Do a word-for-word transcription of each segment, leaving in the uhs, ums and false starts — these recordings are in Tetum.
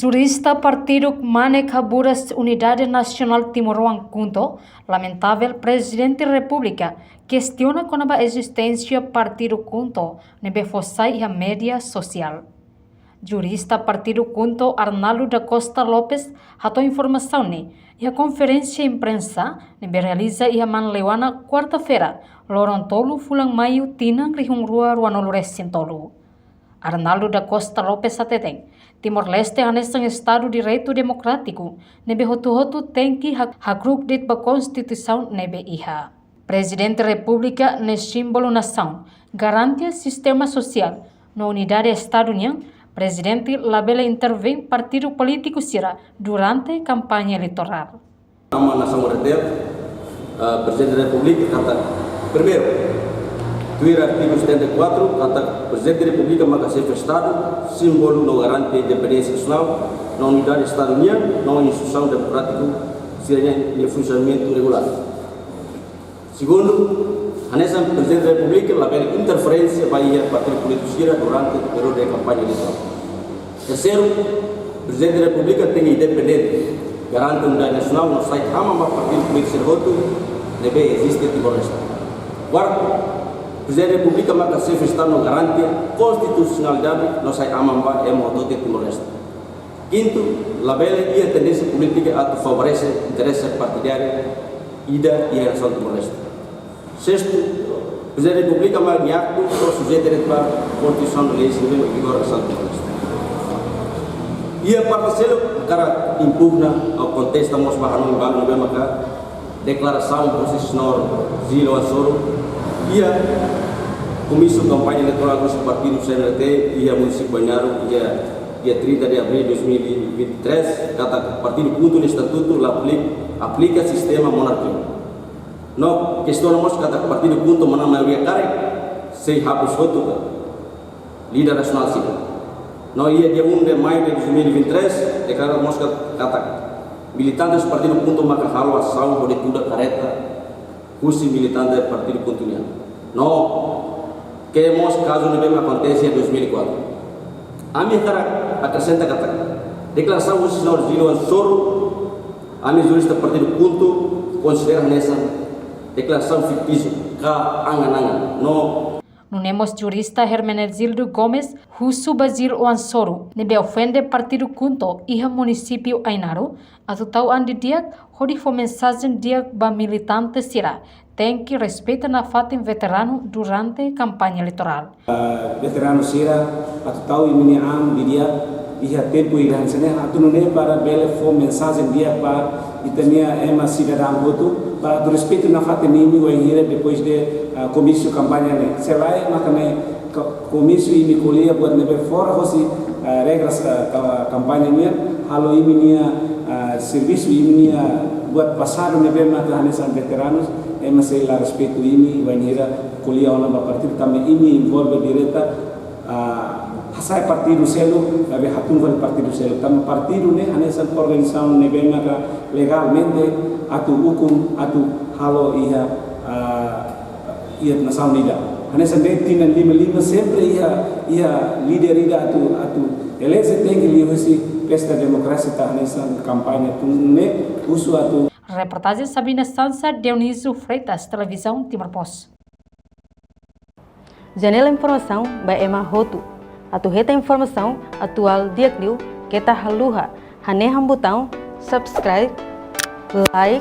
Jurista partidu KMANE ka buras Unidade Nasionál Timoroan, KHUNTO, lamentavel Prezidente Repúblika kestiona kona-ba ezisténsia partidu KHUNTO ne'ebé fó sai iha média sosiál. Jurista partidu KHUNTO, Arnaldo da Costa Lopes, hato'o informasaun ne'e iha konferénsia imprensa ne'ebé realiza iha Manleuana, kuarta-feira, loron tolu fulan Maiu, tinan rihun rua ruanulu resin tolu. Arnaldo da Costa Lopes hateten, Timor-Leste hanesan Estadu Direitu Demokrátiku ne'ebé hotu-hotu tenke ha-, hakru'uk de'it ba Konstituisaun ne'ebé iha. Prezidente Repúblika ne'e símbolu nasaun, garantia sistema sosiál no unidade Estadu nian. Prezidente labele intervein partidu polítiku sira durante kampaña eleitorál. Ama nasaun R T L, eh, Prezidente Repúblika katak, primeiru, tuir artigu setenta e quatro, katak Prezidente Repúblika maka xefe Estadu, símbolu no garantia independénsia nasionál, no unidade Estadu nian, no instituisaun demokrátiku sira-nia, nia funsionamentu regulár. Segundu, hanesan Prezidente Repúblika labele interferénsia ba iha partidu polítiku sira durante períodu de kampaña eleitorál. Terseiru, Prezidente Repúblika tenke independente, garante unidade nasionál, no sai hama ba partidu polítiku sira hotu ne'ebé eziste Timor-Leste. Kuartu, Prezidente Repúblika maka xefe Estadu no garante konstitusionalidade, no sai hama ba ema hotu-hotu Timor-Leste. Kintu, labele iha tendénsia polítika atu favorese interese partidáriu ida iha nasaun Timor-Leste. Sestu, Prezidente Repúblika maka nia aktu só sujeita de'it ba Konstituisaun, leis ne'ebé vigora nasaun Timor-Leste. Iha parte seluk hakarak impugna ou kontesta mós ba hanoin balu ne'ebé maka deklarasaun husi señór Zilio Ansoro iha komísiu kampaña eleitorál husi partidu C N R T iha munisípiu Ainaro, iha dia trinta de abril de dois mil e vinte e três, katak partidu KHUNTO nia estatutu la apli-, aplika sistema monarkia. No kestiona mós katak partidu KHUNTO manán maioria karik, sei hapus hotu ka líder nasionál sira. No iha dia um de maio de dois mil e vinte e três, deklara mós katak militantes partidu KHUNTO maka halo asaun hodi tuda kareta husi militante partidu KHUNTO nian. No, ke mós kazu ne'ebé mak akontese iha dois mil e quatro. Ami hakarak akresenta katak deklarasaun husi señór Zilio Ansoro, ami jurista partidu KHUNTO konsidera hanesan deklarasaun fiktísiu ka angan-angan. No, nune'e mós jurista Hermenegildo Gomes husu ba Zilio Ansoro ne'ebé ofende partidu KHUNTO iha munisípiu Ainaro atu tau an didi'ak hodi fó mensajen di'ak ba militante sira tenke respeita nafatin veteranu durante kampaña eleitorál. Ah, veteranu sira atu tau imi-nia an didi'ak iha tempu ida hanesan ne'e, atu nune'e para bele fó mensajen di'ak ba ita-nia ema sidadaun hotu, para atu respeitu nafatin imi wainhira depois de, ah, komísiu kampaña ne'e. Se lae, maka ne'e ko-, komísiu imi ko'alia buat ne'ebé fora hosi, ah, regras, ah, ka-, kampaña nian, halo imi-nia, ah, servisu, imi-nia buat pasadu ne'ebé maka hanesan veteranus, ema sei la respeitu imi, wainhira ko'alia ona ba partidu, tanba imi envolve direta, ah, hasa'e partidu seluk, maibé hatún fali partidu seluk. Tanba partidu ne'e hanesan organizasaun ne'ebé maka legalmente atu ukun, atu halo iha, ah, iha nasaun ida. Hanesan de'it tinan lima lima sempre iha, iha líder ida atu, atu eleje tenke liuhusi pesta demokrasia ka hanesan kampaña, atu nune'e husu atu. Reportajen Sabina Sansa, Dionísio Freitas, Televizaun Timor Post. Janela informasaun ba ema hotu. Atu hetan informasaun atuál di'ak liu keta haluha hanehan butaun subscribe, like,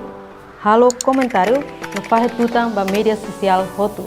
halo komentáriu no fahe tutan ba média sosiál hotu.